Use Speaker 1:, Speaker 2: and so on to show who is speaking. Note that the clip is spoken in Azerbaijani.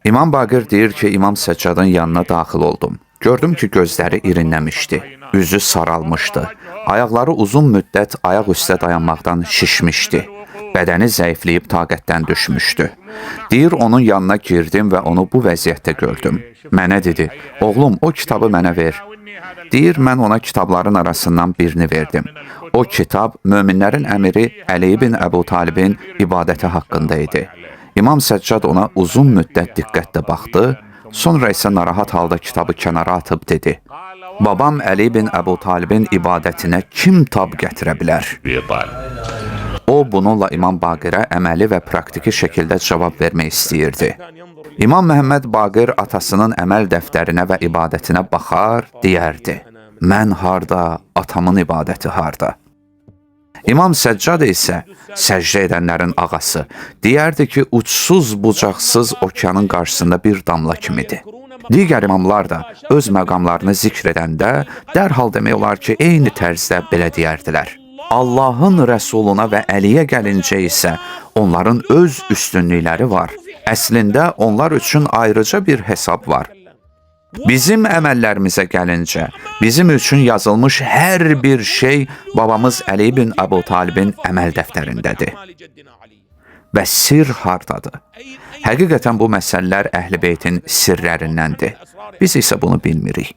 Speaker 1: İmam Baqir deyir ki, İmam Səccadın yanına daxil oldum. Gördüm ki, gözləri irinləmişdi, üzü saralmışdı. Ayaqları uzun müddət ayaq üstə dayanmaqdan şişmişdi. Bədəni zəifləyib taqətdən düşmüşdü. Deyir, onun yanına girdim və onu bu vəziyyətdə gördüm. Mənə dedi, oğlum, o kitabı mənə ver. Deyir, mən ona kitabların arasından birini verdim. O kitab möminlərin əmiri Əli ibn Əbu Talibin ibadəti haqqında idi. İmam Səccad ona uzun müddət diqqətlə baxdı, sonra isə narahat halda kitabı kənara atıb dedi: Babam Əli ibn Əbu Talibin ibadətinə kim tab gətirə bilər?
Speaker 2: أبي طالب.
Speaker 1: O bununla İmam Baqirə əməli və praktiki şəkildə cavab vermək istəyirdi. İmam Məhəmməd Baqir atasının əməl dəftərinə və ibadətinə baxar, deyərdi: Mən harda, atamın ibadəti harda? İmam Səccad isə səcdə edənlərin ağası, deyərdi ki, uçsuz bucaqsız okeanın qarşısında bir damla kimidir. Digər imamlar da öz məqamlarını zikr edəndə dərhal demək olar ki, eyni tərzdə belə deyərdilər. Allahın Rəsuluna və Əliyə gəlincə isə onların öz üstünlükləri var. Əslində onlar üçün ayrıca bir hesab var. Bizim əməllərimizə gəlincə, bizim üçün yazılmış hər bir şey babamız Əli ibn Əbu Talibin əməl dəftərindədir. Və sirr hardadır? Həqiqətən bu məsələlər Əhl-i Beytin sirlərindəndir. Biz isə bunu bilmirik.